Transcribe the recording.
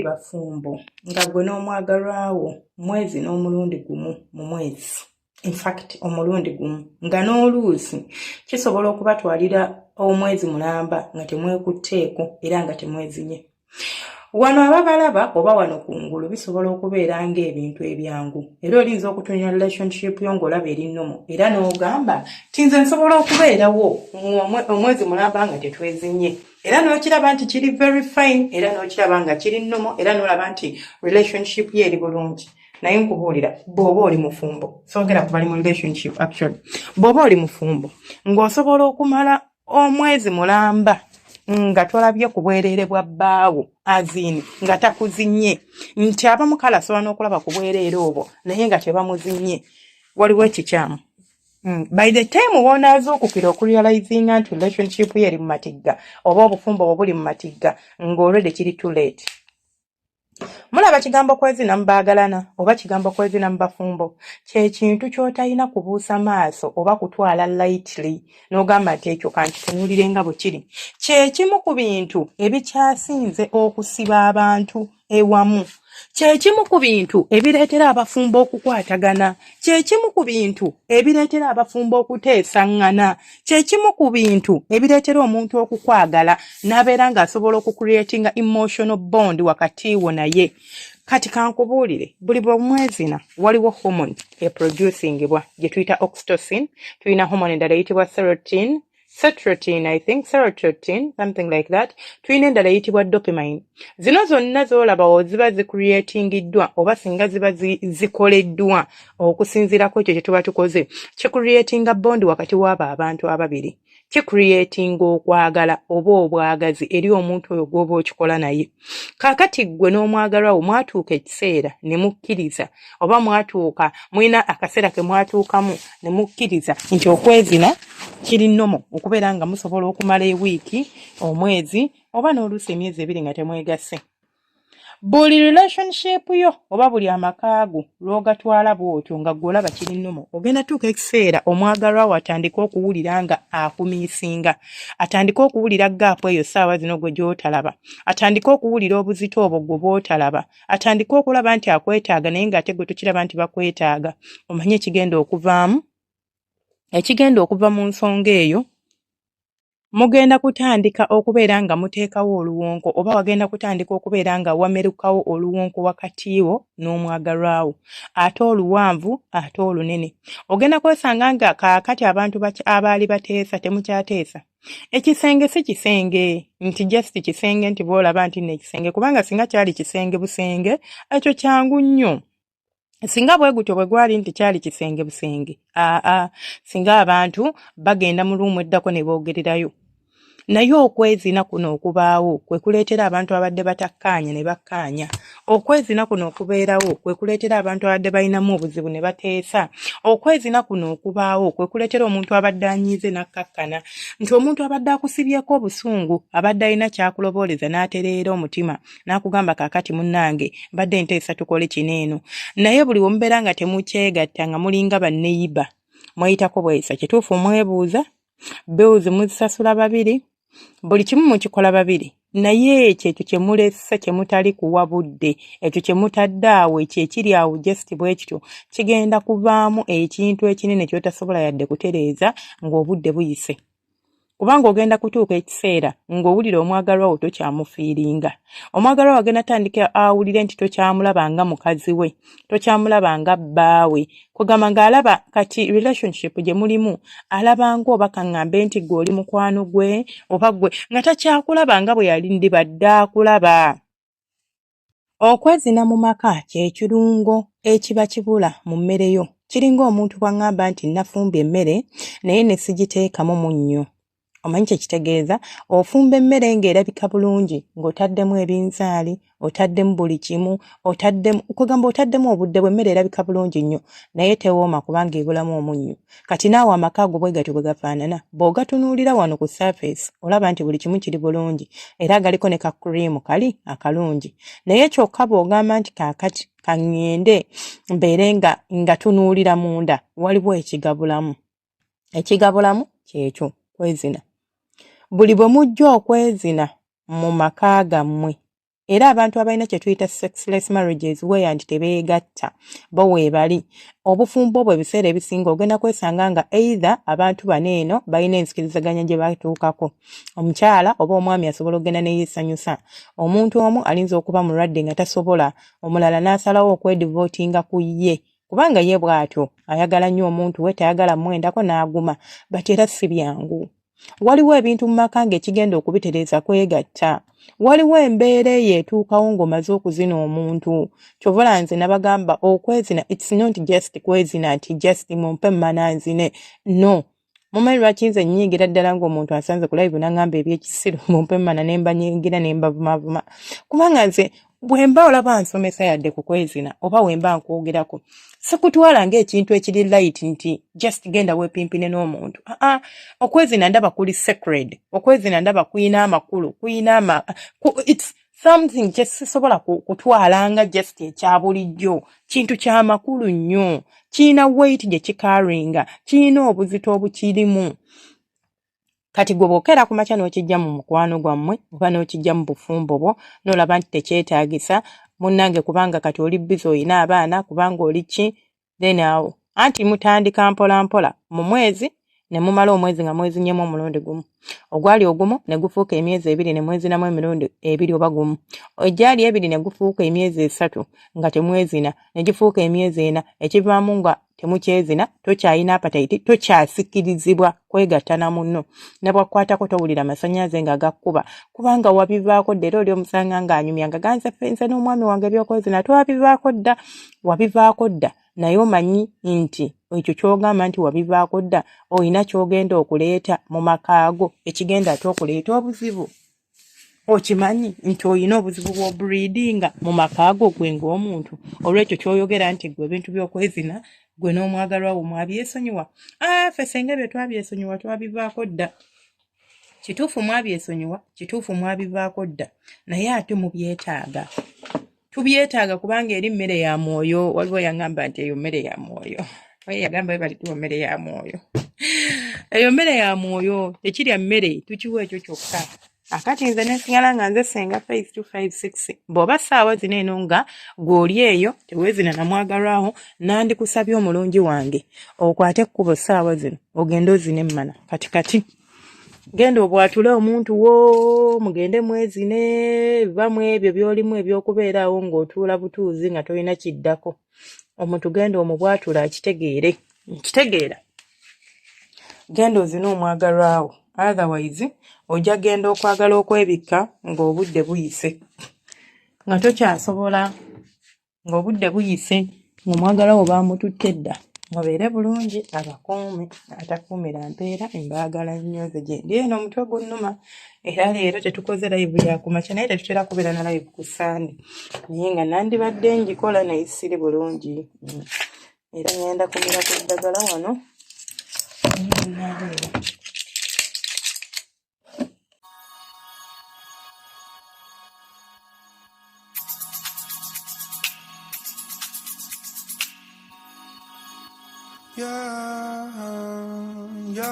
muli bafumbo nga ggwe n'omwagalwa wo mwezi n'omulundi gumu mu mwezi, infact omulundi gumu, nga n'oluusi kisobola okubatwalira omwezi mulamba nga temwekutteeko era nga temwezinye, wano ababalaba oba wano kungulu bisobola okubeera ng'ebintu ebyangu, era olinza okutunula relationship yo ng'olaba eri normal, era n'ogamba nti nze nsobola okubeerawo omwezi mulamba nga tetwezinye, era n'okiraba nti kiri very fine, era n'okiraba nga kiri normal, era n'olaba nti relationship ye eri bulungi. Naye nkubuulira, bw'oba oli mufumbo, soogera ku bali mu relationship, actually bw'oba oli mufumbo ng'osobola okumala omwezi mulamba nga tolabye ku bwereere bwa bbaawo, azini nga takuzinye, nti abamu kale asobola n'okulaba ku bwereere obwo naye nga tebamuzinye, waliwo ekikyamu. By the time wonaazuukukira okurealizinga nti relationship ye eri mu matigga oba obufumbo bwe buli mu matigga, ng'olwedde kiri too late. Mulaba kigambo kwezina mu baagalana oba kigambo kwezina mu bafumbo kye kintu ky'otalina kubuusa maaso oba kutwala lightly n'ogamba nti ekyo kankitunuulire nga bwe kiri. Kye kimu ku bintu ebikyasinze okusiba abantu ewamu, kye kimu ku bintu ebireetera abafumbo okukwatagana, kye kimu ku bintu ebireetera abafumbo okuteesaŋŋana, kye kimu ku bintu ebireetera omuntu okukwagala n'abeera ng'asobola okucreatinga emotional bond wakati wo naye. Kati kankubuulire, buli bwomwezina waliwo hormone eproducingibwa gye tuyita oxytocin. Tulina hormone endala eyitibwa serotin, serotonin, I think serotonin, something like that. Tulina endala eyitibwa dopamine. Zino zonna z'olaba ziba zicreatingiddwa oba singa ziba zikoleddwa okusinziira ku ekyo kye tuba tukoze, kicreatinga bond wakati w'abo abantu ababiri, kicreatinga okwagala oba obwagazi eri omuntu oyo gw'oba okikola naye. Kaakati ggwe n'omwagalwa wo mwatuuka ekiseera ne mukkiriza, oba mwatuuka mulina akaseera ke mwatuukamu ne mukkiriza nti okwezina kiri normal, okubeera nga musobola okumala ewiiki, omwezi oba n'oluusi emyezi 2 nga temwegasse. Buli relationship yo oba buli amaka go lw'ogatwala bw'otyo nga ggwe olaba kiri normal, ogenda tuuka ekiseera omwagalwa wo atandike okuwulira nga akumissinga, atandike okuwulira gap eyo ssaawa zino gwe gy'otalaba, atandike okuwulira obuzito obwo gwe bw'otalaba, atandike okulaba nti akwetaaga naye ng'ate gwe tokiraba nti bakwetaaga. Omanye ekigenda okuvaamu, ekigenda okuva mu nsonga eyo, mugenda kutandika okubeera nga muteekawo oluwonko oba wagenda kutandika okubeera nga wamerukawo oluwonko wakati wo n'omwagalwa wo, ate oluwanvu ate olunene. Ogenda kwesanga nga kaakati abantu abaali bateesa temukyateesa. Ekisenge si kisenge nti just kisenge, nti bw'olaba nti nno ekisenge, kubanga singa kyali kisenge busenge, ekyo kyangu nnyo. Singa bwe gutyo bwe gwali nti kyali kisenge busenge, aa singa abantu bagenda mu room eddako ne boogererayo. Naye okwezina kuno okubaawo kwe kuleetera abantu abadde batakkaanya ne bakkaanya. Okwezina kuno okubeerawo kwe kuleetera abantu abadde balinamu obuzibu ne bateesa. Okwezina kuno okubaawo kwe kuleetera omuntu abadde anyiize n'akkakkana, nti omuntu abadde akusibyeko obusungu, abadde alina ky'akulobooleza, n'atereera omutima n'akugamba, "Kaakati munnange, mbadde nteesa tukole kino eno." Naye buli we mubeera nga temukyegatta, nga mulinga banneyiba, mweyitako bweyisa. Kituufu mwebuuza, bills muzisasula babiri, buli kimu mukikola babiri, naye ekyo kye mulese, kye mutali kuwa budde, ekyo kye mutadde awo, ekyo ekiri awo just bwe kityo, kigenda kuvaamu ekintu ekinene ky'otasobola yadde kutereeza ng'obudde buyise, kubanga ogenda kutuuka ekiseera ng'owulira omwagalwa wo tokyamufeelinga. Omwagalwa wo agenda tandika awulire nti tokyamulaba nga mukazi we, tokyamulaba nga bbaawe, kugamba ng'alaba kati relationship gye mulimu alaba ng'oba kaŋŋambe nti gwe oli mukwano gwe oba gwe nga takyakulaba nga bwe yali ndibadde akulaba. Okwezina mu maka kye kirungo ekiba kibula mu mmere yo. Kiringa omuntu bw'aŋŋamba nti nafumbye emmere naye ne sigiteekamu munnyo. Omanyi kye kitegeeza? Ofumba emmere ng'erabika bulungi, ng'otaddemu ebinzaali, otaddemu buli kimu, otaddemu, kwegamba otaddemu obudde bw'emmere, erabika bulungi nnyo, naye tewooma kubanga ebulamu omunnyo. Kati naawe amaka ago bwe gatyo bwe gafaanana. Bw'ogatunuulira wano ku surface olaba nti buli kimu kiri bulungi era galiko ne ka cream kali akalungi, naye kyokka bw'ogamba nti kaakati kaŋŋende mbeere nga ngatunuulira munda, waliwo ekigabulamu. Ekigabulamu kyekyo kwezina. Buli bwe mujja okwezina mu maka gammwe Era abantu abalina kye tuyita sexless marriages where nti tebeegatta bo weebali. Obufumbo obwo ebiseera ebisinga ogenda kwesanga nga either abantu bano eno balina enzikirizaganya gye batuukako. Omukyala oba omwami asobola okugenda ne yeesanyusa. Omuntu omu alinza okuba mulwadde nga tasobola, omulala n'asalawo okwedivootinga ku ye kubanga ye bw'atyo ayagala nnyo omuntu we tayagala mwendako n'aguma but era si byangu. Waliwo ebintu mu maka ng'ekigenda okubitereeza kwegatta. Waliwo embeera eyo etuukawo ng'omaze okuzina omuntu. Ky'ova olaba nze nabagamba okwezina it's not just kwezina nti just mumpe mmana nzine. No. Mumanyi lwaki nze nnyiigira ddala ng'omuntu asanze ku live n'angamba eby'ekisiru mumpe mmana ne mbanyiigira ne mbavumavuma. Kubanga nze bwe mba olaba nsomesa yadde ku kwezina oba wemba nkwogerako sikutwala ng'ekintu ekiri light nti just genda weepimpine n'omuntu. Aa, okwezina ndaba kuli sacred, okwezina ndaba kuyina amakulu, kuyina ama it's something kye sisobola kutwala nga just ekya bulijjo. Kintu kya makulu nnyo, kiyina weight gye kikaringa, kiyina obuzito obukirimu. Kati gwe bw'okeera ku makya n'okijja mu mukwano gwammwe oba n'okijja mu bufumbo bwo n'olaba nti tekyetaagisa munnange kubanga kati oli busy olina abaana kubanga oli ki then awo anti mutandika mpola mpola mu mwezi ne mumala omwezi nga mwezinyemu omulundi gumu ogwali ogumu ne gufuuka emyezi ebiri ne mwezinamu emirundi ebiri oba gumu egyali ebiri ne gufuuka emyezi esatu nga temwezina ne gifuuka emyezi ena ekivaamu nga temukyezina tokyalina apatayiti tokyasikirizibwa kwegatta na munno ne bwakkwatako towulira masannyalaze nga gakkuba kubanga wabivaako dda era oli omusanga ng'anyumya nga ganze ffe nze n'omwami wange ebyokwezina twabivaako dda wabivaako dda naye omanyi nti ekyo ky'ogamba nti wabivaako dda olina ky'ogenda okuleeta mu maka go ekigenda ate okuleeta obuzibu. Okimanyi nti olina obuzibu bw'obreedinga mu maka go gwe ng'omuntu olw'ekyo ky'oyogera nti gwe ebintu by'okwezina gwe n'omwagalwa wo mwabyesonyiwa. Ah, ffe senga ebyo twabyesonyiwa twabivaako dda. Kituufu mwabyesonyiwa, kituufu mwabivaako dda naye ate mubyetaaga. Tubyetaaga kubanga eri mmere ya mwoyo. Waliwo yangamba nti eyo mmere ya mwoyo. Oyo yagamba webalituwa mmere ya mwoyo. Eyo mmere ya mwoyo, tekirya mmere, tukiwa ekyo kyokka. Akati nze nesigala nga nze Ssenga Faith 256. Bw'oba ssaawa zino eno nga gw'oli eyo teweezina na mwagalwawo, nandikusabye omulungi wange okwate ekkubo ssaawa zino ogende ozine emmana kati kati. Genda obwatule omuntu wo mugende mwezine, va mu ebyo by'olimu eby'okubeera awo ng'otuula butuuzi nga tolina kiddako. Omuntu genda omubwatule akitegeere. Nkitegeera. Genda ozine omwagalwa wo otherwise ojja genda okwagala okwebikka ng'obudde buyise nga tokyasobola ng'obudde buyise ng'omwagalwa wo baamututte dda. Mubeere bulungi abakuume atakuumira mpeera mbaagala nnyo nze gyendi eno omutwe gunnuma era leero tetukoze live ya kumakya naye tetutera kubeera na live ku Ssande naye nga nandibadde ngikola naye siri bulungi. Era ngenda kumira ku ddagala wano. Yeah, yeah.